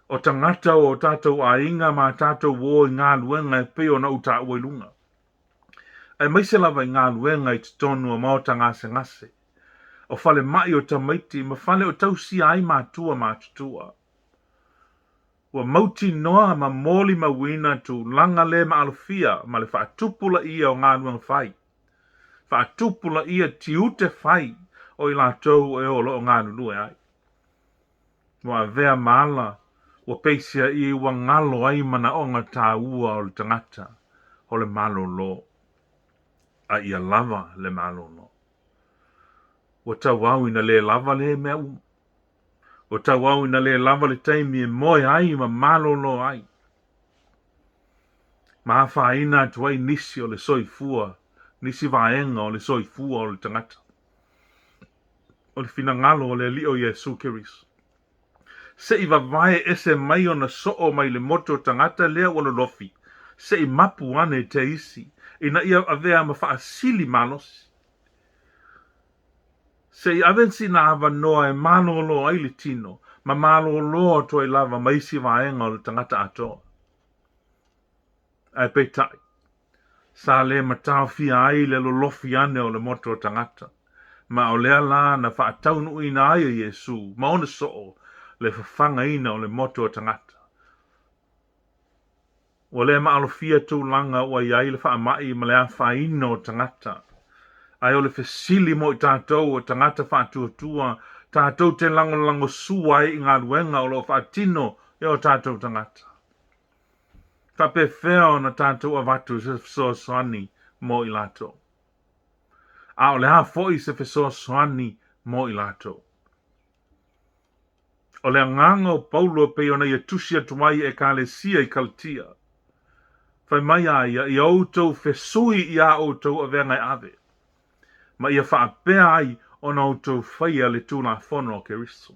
o tagata o o tatou aiga ma a tatou uo i galuega e pei ona ou taua i luga, aemaise lava i galuega i totonu o maota gasegase, o falemai o tamaiti ma fale o tausia ai matua matutua. Ua mautinoa ma molimauina tulaga le maalofia ma le faatupulaia o galuega fai, faatupulaia tiute fai o i latou e o lo o galulue ai. Ua avea ma ala ua peiseai ua galo ai manaoga taua o le tagata o le malolo, a ia lava le malolo. Ua tauau ina le lava lea mea uma. Ua tauau ina le lava le taimi e moe ai ma malolo ai, ma afaina atu ai nisi o le soifua, nisi vaega o le soifua o le tagata. O le finagalo o le Alii o Iesu Keriso, se i vavae ese mai ona soo mai le motu o tagata lea ua lolofi, se i mapu ane te isi, ina ia avea ma faasili malosi. Se i ave sina avanoa e malolo ai le tino ma malolo atu ai lava ma isi vaega o le tagata atoa. Ae peitai, sa le mataofia ai le lolofi ane o le motu o tagata, ma o lea la na faataunuuina ai e Iesu ma ona soo le fafagaina o le motu o tagata. Ua le maalofia tulaga ua i ai le faamai ma le afaina o tagata. Ae o le fesili mo i tatou o tagata faatuatua, tatou te lagolagosua ai i galuega o lo o faatino e o tatou tagata. Faapefea ona tatou avatu se fesoasoani mo i latou? A o le a foi se fesoasoani mo i latou? O le agaga o Paulo e pei ona ia tusi atu ai i Ekalesia i Kalatia, fai mai a ia, Ia outou fesui i a outou avega e ave, ma ia faapea ai ona outou faia le Tulafono a Keriso.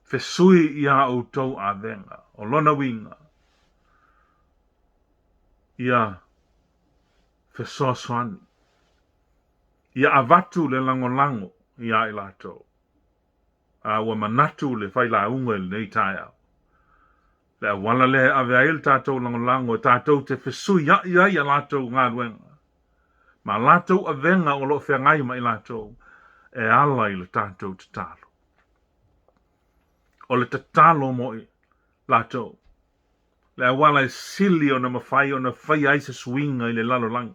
Fesui i a outou avega. O lona uiga, ia fesoasoani. Ia avatu le lagolago iā i latou. A ua manatu le failauga i lenei taeao, le auala lea e ave ai le tatou lagolago e tatou te fesuiaʻi ai a latou galuega ma a latou avega o lo o feagai ma i latou e ala i le tatou tatalo. O le tatalo mo i latou le auala e sili ona mafai ona faia ai se suiga i le lalolagi.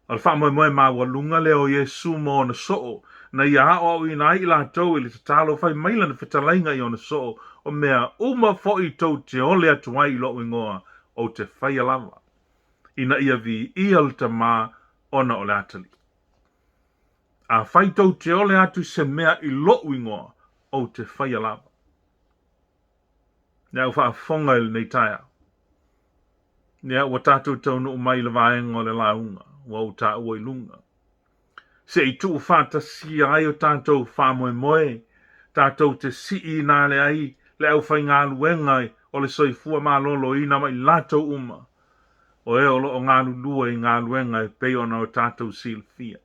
O le faamoemoe maualuga lea o Iesu ma ona soo, na ia aoaoina ai i latou i le tatalo, fai mai lana fetalaiga i ona soo, O mea uma foi tou te ole atu ai i lou igoa, ou te faia lava, ina ia viia le Tama ona o le atalii. Afai tou te ole atu i se mea i lou igoa, ou te faia lava. Le au faafofoga i lenei taeao. Ia, ua tatou taunuu mai i le vaega o le lauga ua ou taua i luga. Se i tuufaatasia ai o tatou faamoemoe, tatou te siiina ale ai le aufaigaluega o le soifua maloloina ma i latou uma o e o lo o galulue i galuega e pei ona o tatou silafia.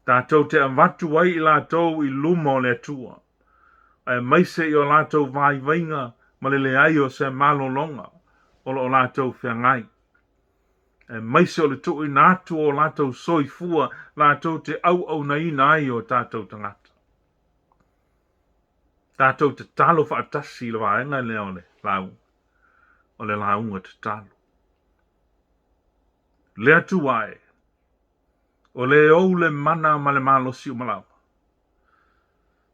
Tatou te avatu ai i latou i luma o le Atua, aemaise i o latou vaivaiga ma le leai o se malologa o lo o latou feagai, aemaise o le tuuina atu o o latou soifua latou te auaunaina ai o tatou tagata. Tatou tatalo faatasi i le vaega lea o le lauga, o le lauga tatalo. Le Atua e, o le ou le mana ma le malosi uma lava.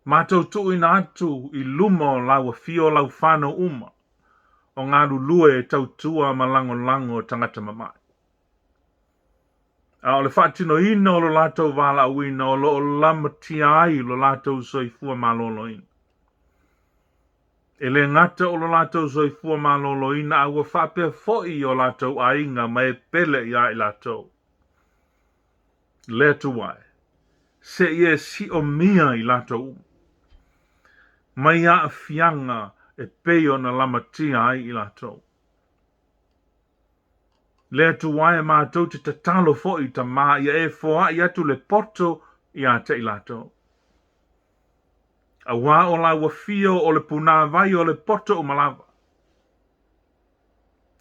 Matou tuuina atu i luma o lau afio lau fanau uma o galulue e tautua ma lagolago tagata mamae. A o le faatinoina o lo latou valaauina o lo o lamatia ai lo latou soifua maloloina. E le gata o lo latou soifua maloloina a ua faapea foi i o latou aiga ma e pele iā i latou. Le Atua e, se i e siomia i latou uma, mai aafiaga e pei ona lamatia ai i latou. Le Atua e matou te tatalo foi, Tamā, ia e foai atu le poto ia te i latou. Auā o lau afio o le punāwai o le poto uma lava.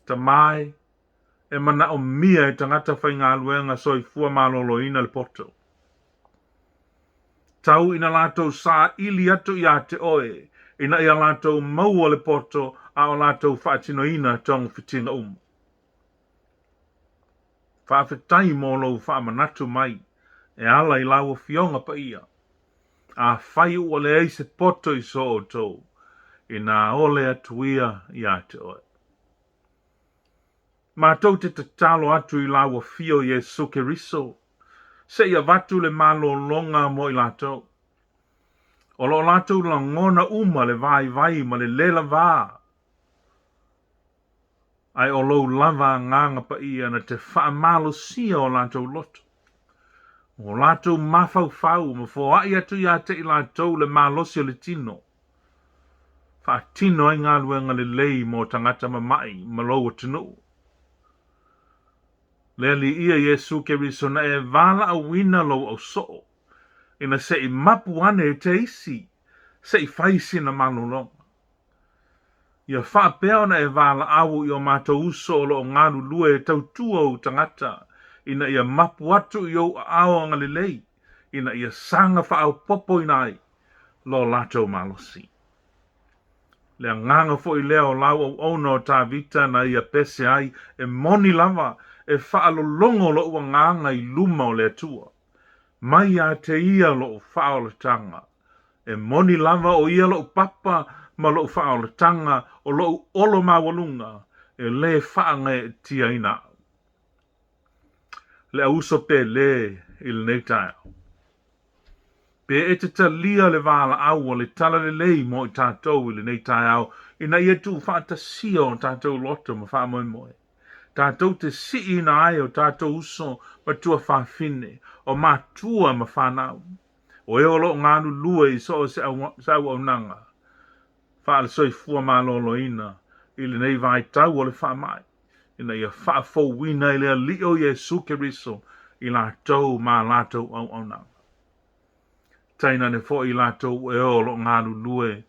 Tamā e, e manaomia e tagata faigaluega soifua maloloina le poto. Tau ina latou saili atu ia te oe, ina ia latou maua le poto a o latou faatinoina togafitiga uma. Faafetai mo lou faamanatu mai e ala i lau Afioga Paia. Afai ua leai se poto i so outou, inā ole atu ia ia te oe. Matou te tatalo atu i lau Afio Iesu Keriso, se i avatu le malologa mo i latou. O lo o latou lagona uma le vaivai ma le le lavā, ae o lou lava Agaga Paia na te faamalosia o latou loto, o latou mafaufau ma foai atu ia te i latou le malosi o le tino, faatino ai galuega lelei mo tagata mama'i ma lou atunuu. Le Alii ia Iesu Keriso na e valaauina lou ausoo, ina se i mapu ane e te isi, se i fai sina malologa. Ia faapea ona e valaau i o matou uso o lo o galulue e tautua ou tagata, ina ia mapu atu i ou aao agalelei, ina ia saga faaopoopoina ai lo latou malosi. Le agaga foi lea o lau auauna o Tavita na ia pese ai, e moni lava, e faalologo loʻu agaga i luma o le Atua. Mai ia te ia loʻu faaolataga. E moni lava o ia loʻu papa ma loʻu faaolataga, o loʻu olo maualuga, e lē faagaeetiaina aʻu. Le auuso pele i lenei taeao. Pe e te talia le valaau o le talalelei mo i tatou i lenei taeao ina ia tuufaatasia o tatou loto ma faamoemoe, tatou te siiina ai o tatou uso ma tuafafine, o matua ma fanau, o e o lo o galulue i so o se auaunaga faale-soifua maloloina i lenei vaitau o le faamai, ina ia faafouina e le Alii o Iesu Keriso i latou ma a latou auaunaga. Tainane foi i latou e o lo o galulue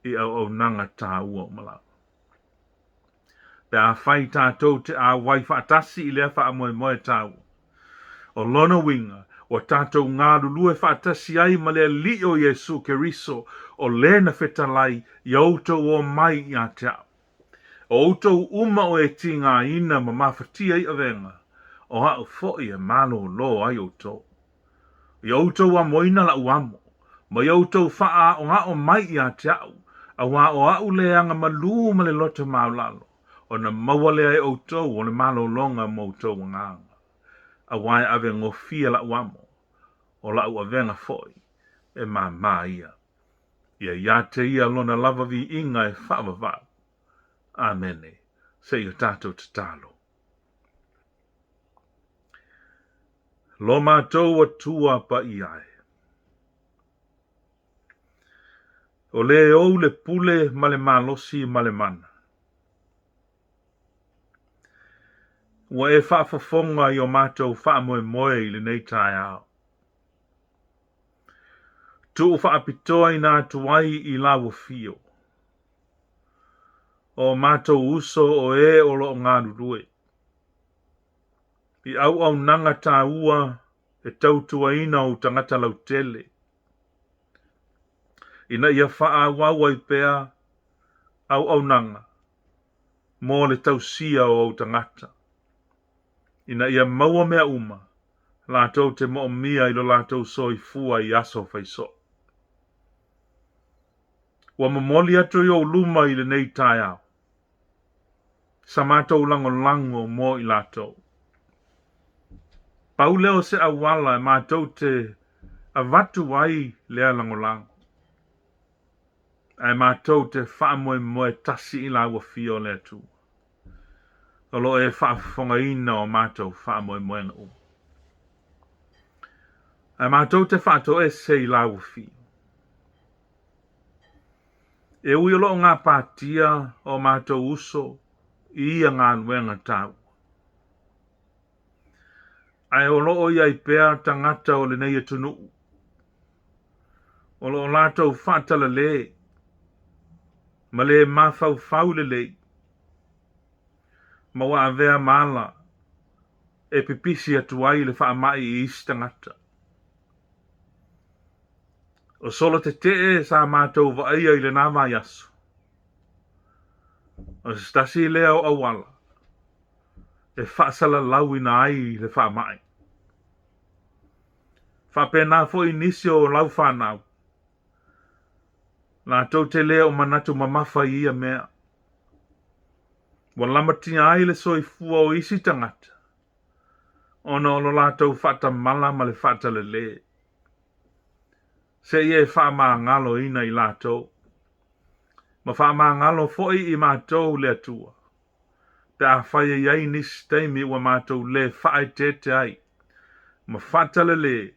i auaunaga taua uma lava. Pe afai tatou te ʻauai faatasi i lea faamoemoe taua, o lona uiga ua tatou galulue faatasi ai ma le Alii o Iesu Keriso o le na fetalai ia outou omai ia te aʻu. O outou uma o e tigaina ma mafatia i avega, o aʻu foi e malōlō ai outou. Ia outou amoina laʻu amo, ma ia outou faaʻaoaʻo mai ia te aʻu, auā o aʻu le aga malū ma le loto maualalo, ona maua lea e ʻoutou o le malologa mo outou agaga. Auā e ave gofie laʻu amo, o laʻu avega foi e māmā ia. Ia iā te ia lona lava viiga e faavavau. Amene. Se i o tatou tatalo. Lo matou Atua paia e. O le ou le pule ma le malosi ma le mana. Ua e faafofoga i o matou faamoemoe i lenei taeao. Tuu faapitoaina atu ai i lau afio. O matou uso o e o lo o galulue i auaunaga taua e tautuaina ou tagata lautele, ina ia faaauau ai pea auaunaga mo le tausia o ou tagata, ina ia maua mea uma latou te moomia i lo latou soifua i aso faisoo. Ua momoli atu i ou luma i lenei taeao sa matou lagolago mo i latou. Pau lea o se auala e matou te avatu ai lea lagolago, ae matou te faamoemoe tasi i lau Afio o le Atua. O lo o e faafofogaina o matou faamoemoega uma. Ae matou te faatoese i lau Afio. E ui o lo o gapatia o matou uso i ia galuega taua. Ae o lo o i ai pea tagata o lenei atunuu o lo o latou faatalale ma le mafaufau lelei ma ua avea ma ala e pipisi atu ai le faamai i isi tagata. O solo tetee sa matou vaaia i lena vaiaso, o se tasi lea o auala e faasalalauina ai le faamai. Faapena foi nisi o lau fanau, latou te le o manatu mamafa i ia mea. Ua lamatia ai le soifua o isi tagata ona o lo latou faatamala ma le faatalale. Se i e faamagaloina i latou, ma faamagalo foi i matou le Atua. Pe afai e i ai nisi taimi ua matou le faaeteete ai ma faatalale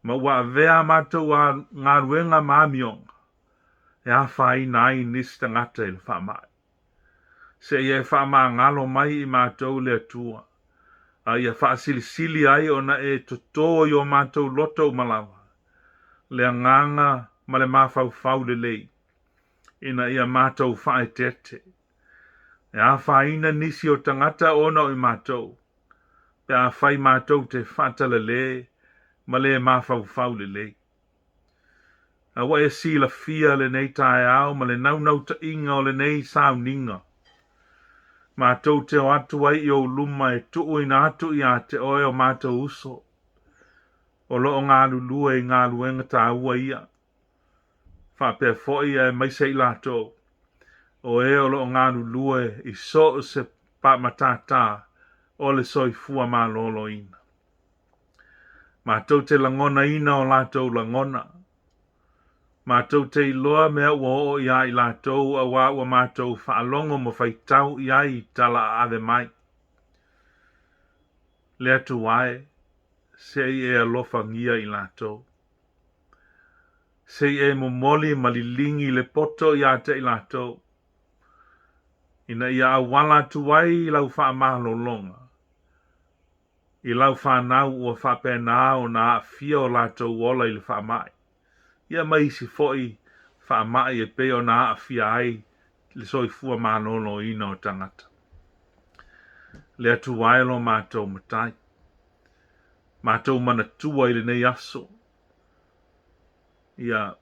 ma ua avea a matou galuega ma amioga e afaina ai nisi tagata i le faamai. Seia e faamagalo mai i matou le Atua, a ia faasilisili ai ona e toto i o matou loto uma lava le agaga ma le mafaufau lelei, ina ia matou faaeteete. E afaina nisi o tagata ona o i matou, pe afai matou te faatalale ma le mafaufau lelei. A ua e silafia lenei taeao ma le naunautaiga o lenei sauniga, matou te o atu ai i ou luma e tuuina atu ia te oe o matou uso, o lo o galulue i galuega taua ia, faapea foi aemaise i latou o e o lo o galulue i so o se matata o le soifua maloloina. Matou te lagonaina o latou lagona. Matou te iloa mea ua oo iā i latou auā ua matou faalogo ma faitau i ai i tala aave mai. Le Atua e, se i e alofagia i latou. Se i e momoli ma liligi le poto iā te i latou, ina ia auala atu ai lau faamalologa i lau fanau ua faapena ona aafia o latou ola i le faamai, ia ma isi foi faamai e pei ona aafia ai le soifua maloloina o tagata. Le Atua e lo matou Matai, matou manatua i lenei aso, ia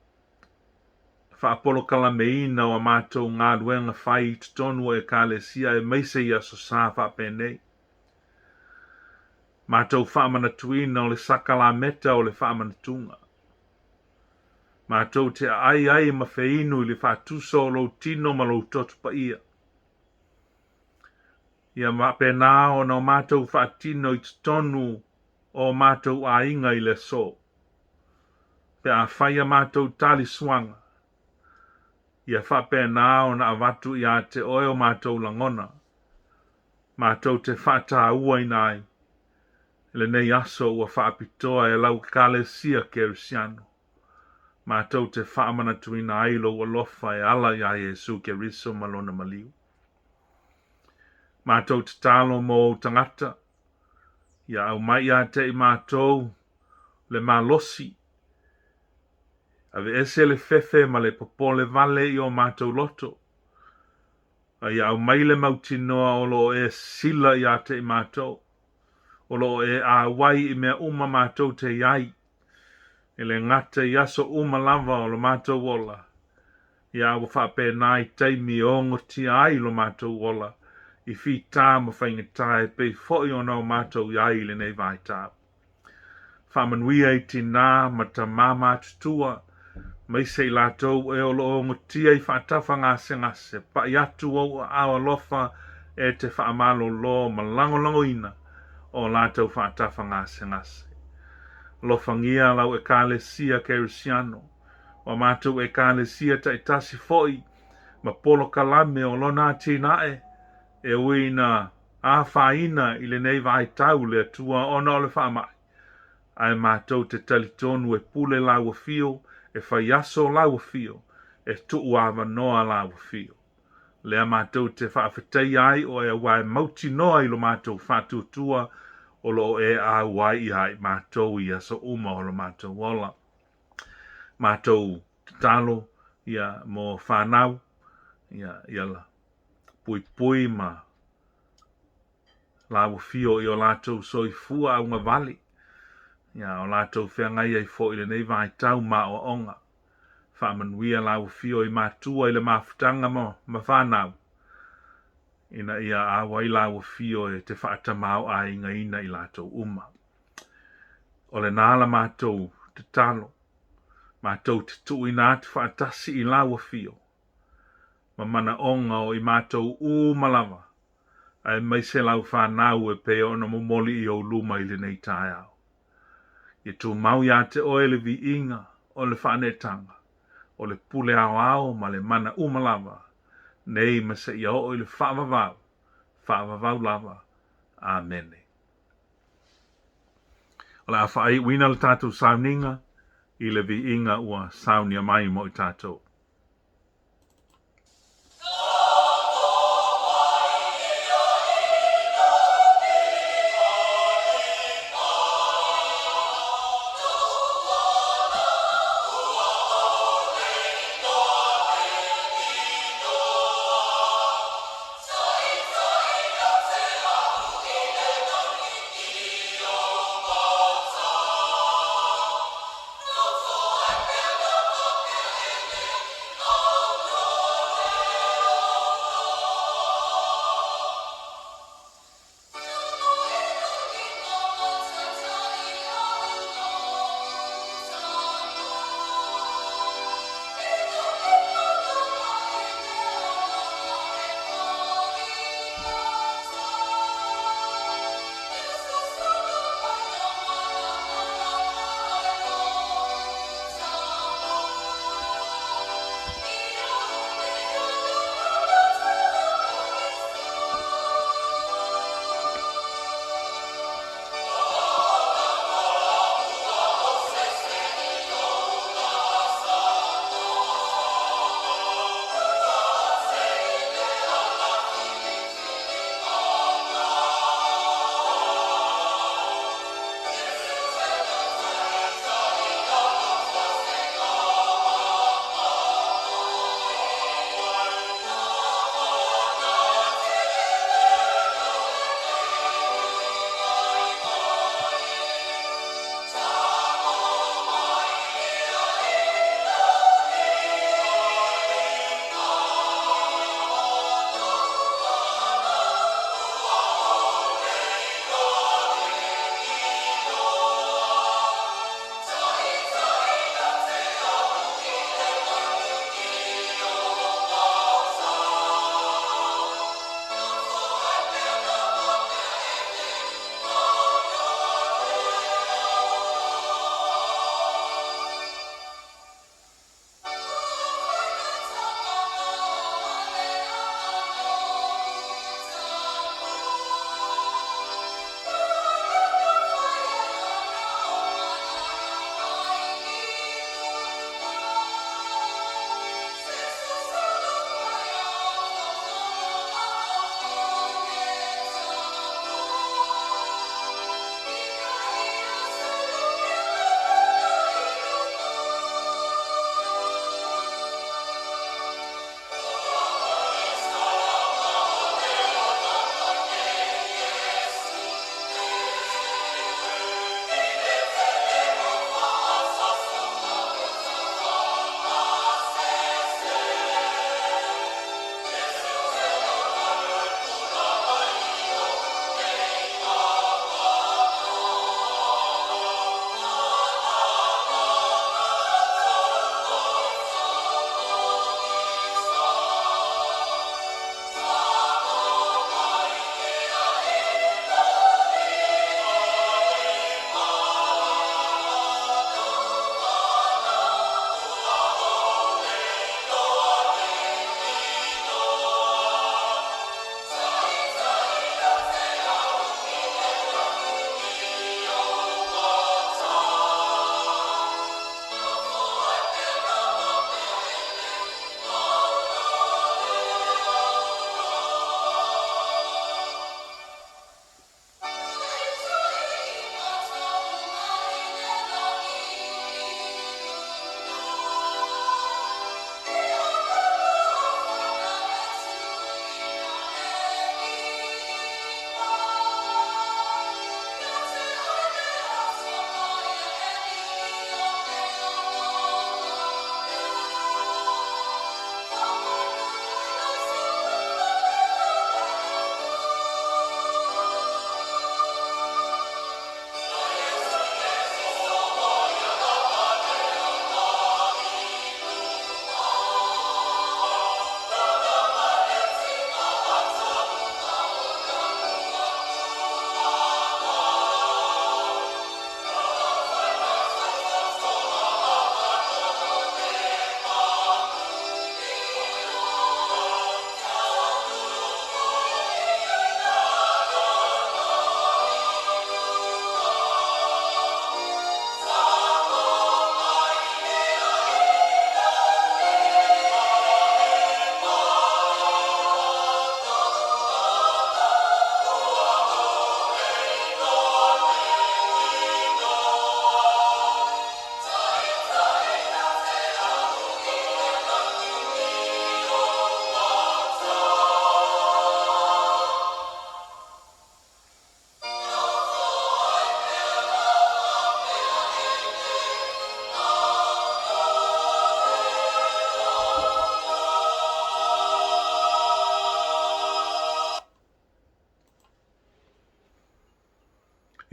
faapolokalameina o a matou galuega fai i totonu o Ekalesia aemaise i Aso Sa faapenei. Matou faamanatuina o le sakalameta o le faamanatuga. Matou te aai ai ma feinu i le faatusa o lou tino ma lou toto paia. Ia faapena ona o matou faatino i totonu o matou aiga i le aso. Pe afai a matou tali suaga, ia faapena ona avatu ia te oe o matou lagona, matou te faatauaina ai lenei aso ua faapitoa e lau Ekalesia Kerisiano, matou te faamanatuina ai lou alofa e ala iā Iesu Keriso ma lona maliu. Matou tatalo mo ou tagata, ia aumai ia te i matou le malosi, aveese le fefe ma le popole vale i o matou loto, a ia aumai le mautinoa o lo o e sila ia te i matou, o lo o e auai i mea uma matou te i ai, e le gata i aso uma lava o lo matou ola, ia ua faapena i taimi e ogotia ai lo matou ola i fitā ma faigata e pei foi ona o matou i ai i lenei vaitau. Faamanuia i tinā ma tamā matutua, aemaise i latou e o lo o ogotia i faatafa gasegase, pai atu ou aao alofa e te faamalolo ma lagolagoina o latou faatafa gasegase. Alofagia lau Ekalesia Kerisiano, o a matou Ekalesia taitasi foi ma polokalame o lona atinae e ui ina afaina i lenei vaitau le Atua ona o le faamai, ae matou te talitonu e pule lau afio, e fai aso lau afio, e tuu avanoa lau afio. Lea matou te faafetaia ai oe auā e mautinoa i lo matou faatuatua. o lo o e auai ia i matou i aso uma o lo matou ola. Matou tatalo ia mo fanau ia ia puipui ma lauafio i o latou soifua augavale ia o latou feagai ai foi i lenei vaitau ma aoaoga. Faamanuia lauafio i matua i le mafutaga ma, ma fanau ina ia auai lauafio e te faatamaoaigaina i latou uma. O lena la matou tatalo, matou te tuuina atu faatasi i lau afio, ma manaoga o i matou uma lava, aemaise lau fanau e pei ona momoli i ou luma i lenei taeao. Ia tumau iā te oe le viiga o le faaneetaga, o le pule aoao ma le mana uma lava, nei ma seia oo i le faavavau, faavavau lava. Amene. O le a faaiuina le tatou sauniga i le viiga ua saunia mai mo i tatou.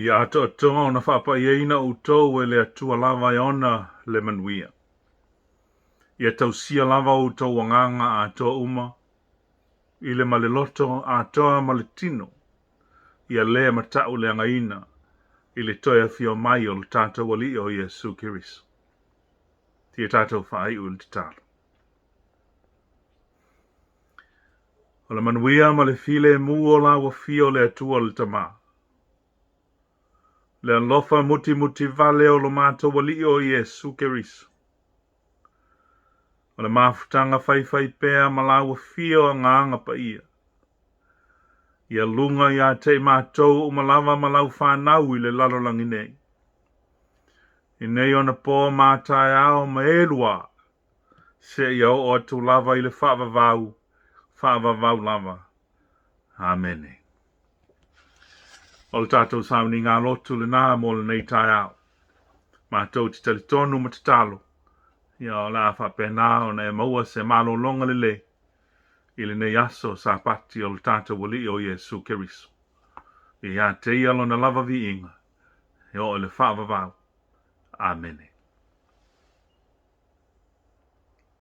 Ia atoatoa ona faapaiaina outou e le Atua lava e ona le manuia. Ia tausia lava outou agaga atoa uma, i le ma le loto atoa ma le tino, ia le matauleagaina i le toe afio mai o lo tatou Alii o Iesu Keriso. Ia tatou faaiu i le tatalo. O le manuia ma le filemu o lau afio o le Atua le Tama. Le alofa mutimuti vale o lo matou Alii o Iesu Keriso. O le mafutaga faifaipea ma lau afio Agaga Paia. Ia luga ia te i matou uma lava ma lau fanau i le lalolagi nei. I nei ona pō ma taeao ma elua, seia oo atu lava i le faavavau, faavavau lava. Amene. O le tatou sauniga lotu lenā mo lenei taeao. Matou te talitonu ma tatalo, ia o le a faapena ona e maua se malologa lelei i lenei aso Sapati o le tatou Alii o Iesu Keriso. Ia te ia lona lava viiga e oo i le faavavau. Amene.